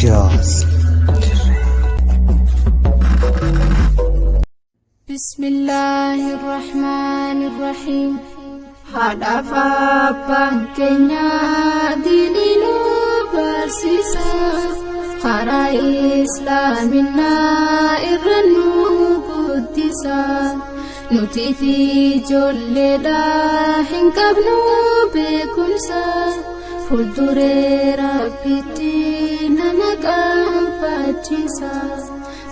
Jaws. بسم الله الرحمن الرحيم. Haadhaaf abbaan keenya diinii nu barsiisa, karaa islaaminaa irra nu guddisa. Nuti fi ijoolleedha hin qabnu beekumsa, fuulduree Rabbitti nama qaanfachiisa,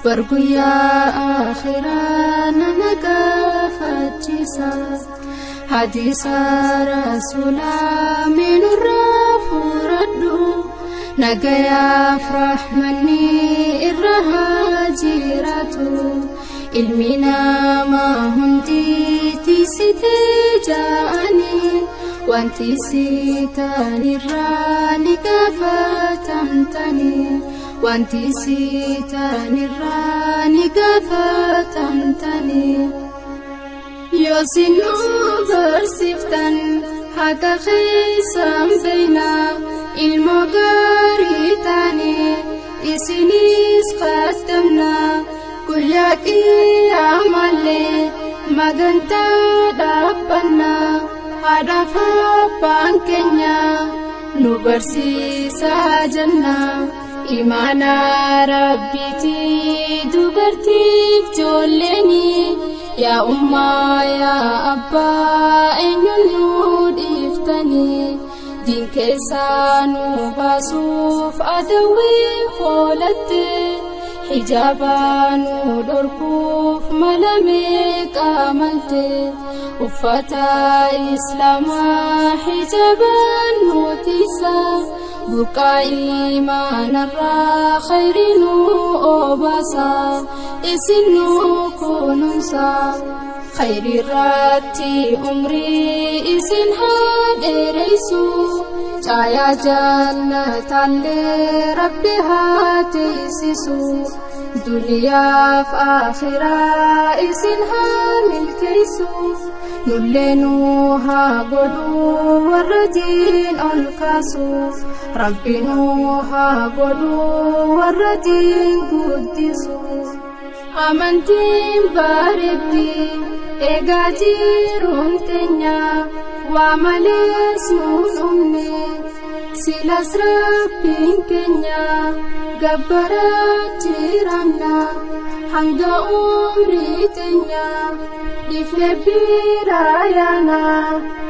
barguyyaa akhiraa nama gaafachiisa. Hadiisa rasuulaa meenurraa furadhu, nagayaaf rahmanni irra haa jiraatu. Ilmi namaa hundi tiisitee ja'anii, wanti sitanirraa ni gaafatamtanii, wanti sitanirraa ni gaafatamtanii. Yoo isin nu barsiiftan haqa keessan beeyna, ilmoo gaarii taane isinis qaxxamna. Guyyaa qiyaamallee magantaa dhaabbanna, haadhaaf abbaan keenya nu barsiisaa jenna. Imaana Rabbiiti dubartiif ijoolleeni, yaa ummaa yaa abbaa eenyuun nu dhiiftanii? Diin keessaa nu baasuuf adawwiin foolatte, hijaaba nu dhorkuuf malamee qaamalte. Uffata islaamaa hijabaan nu tiisa, burqaa imaanarraa khayri nu obaasa, isin nu kunuunsa. Khayri irratti umrii isin haa dheereysu, caayaa jannataallee Rabbi haa teessisu, duniyaaf akhiraa isin haa milkeessu, nullee nu haa godhu warra diin ol kaasu, Rabbi nu haa godhu warra diin guddisu. Amantiin bareeddi eegaa jiruun teenya, waa malees nuun dhumne, silas Rabbiin keenya gabbaraa jiranna hanga umrii teenya dhiifne biraa yaana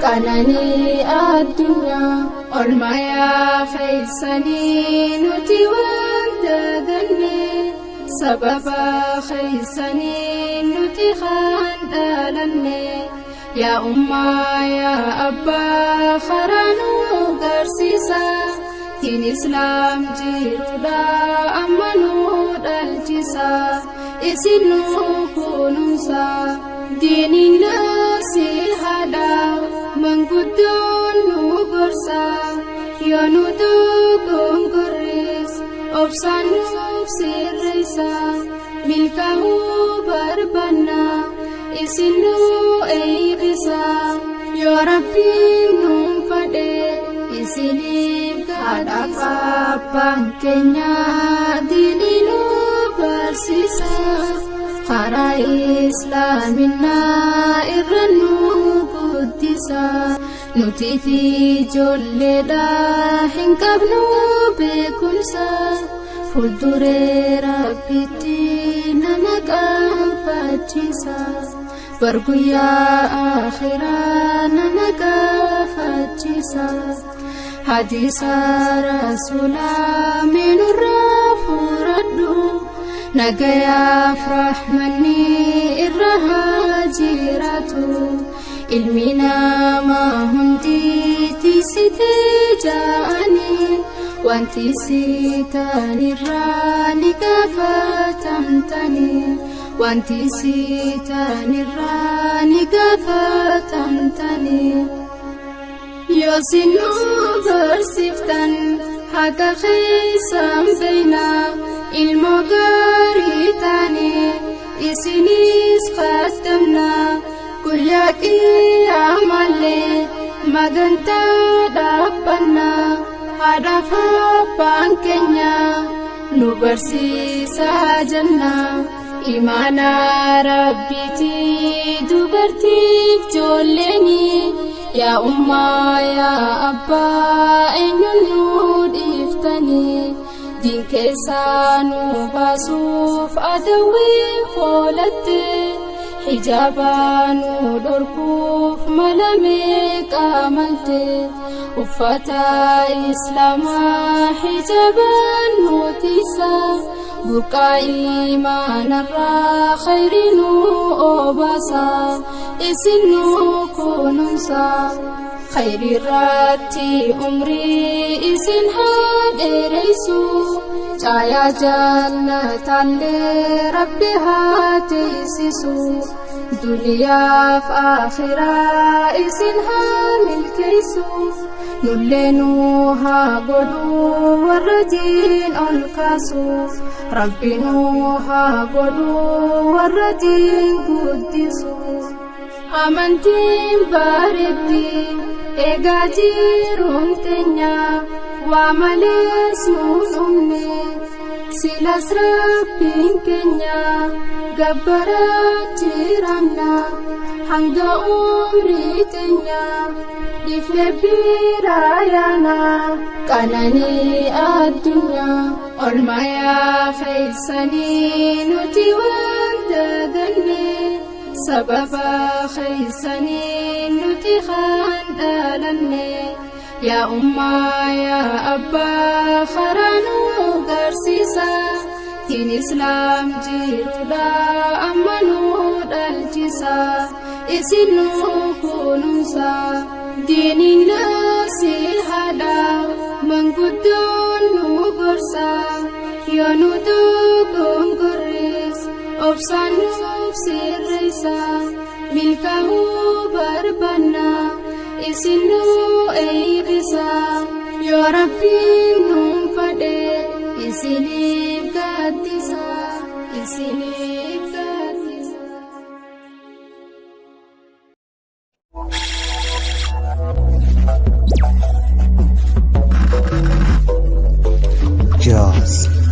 qananii addunyaa. Olmayaa feeysanii nuti waan daganne, sababa keeysanii nuti kan dhalanne. Yaa ummaa yaa abbaa karaa nu garsiisa, diin islaam jiruudha amma nu dhalchisa, isin nu kunuunsa. Diiniin nasihaadha manguddoon nu gorsa, yoo nu dogongorres obsaan nuuf sirreessa. Milkaa'uu barbaanna isin nu eeybisa, yoo Rabbiin nuun fadhe isiniif. Haadhaaf abbaan keenya diinii nu barsiisa, karaa islaaminaa irra nu guddisa. Nuti fi ijoolleedha hin qabnu beekumsa, fuulduree Rabbitti nama qaanfachiisa, barguyyaa akhiraa nama gaafachiisa. Hadiisa rasuulaa meenurraa furadhu, nagayaaf rahmanni irra haa jiraatu. Ilmi namaa hundi tiisitee ja'anii, wanti sitanirraa ni gaafatamtanii, wanti sitanirraa ni gaafatamtanii. Yoo isin nu barsiiftan haqa keessan beeyna, ilmoo gaarii taane isinis qaxxamna. Guyyaa qiyaamallee Sagantaa dhaabbannaa haadhaaf abbaan keenya nu barsiisaa jenna. Imaana rabbiitii dubartiif ijoolleeni yaa ummaa yaa abbaa eenyuun nu dhiiftanii diin keessaa nu baasuuf adawwiin foolatte hijaaba nu dhorkuuf malamee qaamalte uffata islaamaa hijaabaan nu tiisa burqaa imaanarraa khayrii nu obaasa isin nu kunuunsa khayrii irratti umrii isin haa dheereysu caayaa jannataallee rabbi haa teessisu duniyaaf akhiraa isin haa milkeessu nullee nu haa godhu warra diin ol kaasu rabbi nu haa godhu warra diin guddisu. Amantiin bareeddi eegaa jiruun teenya waa malees nuun dhumne silas rabbiin keenya gabbaraa jiranna hanga umrii teenya dhiifne biraa yaana qananii addunyaa olmayaa feysanii nuti waan daganne sababa keeysanii nuti kan dhalanne yaa ummaa yaa abbaa karaa nu garsiisa diin islaam jiruudha amma nu dhalchisa isin nu kunuunsa diiniin nasihaadha manguddoon nu gorsa yoo nu dogongorres obsaan nuuf sirreessa milkaa'uu barbaanna isin nu eeybisa yoo rabbiin nuun fadhe isiniif gaaddisa isiniif gaaddisa. Jaws.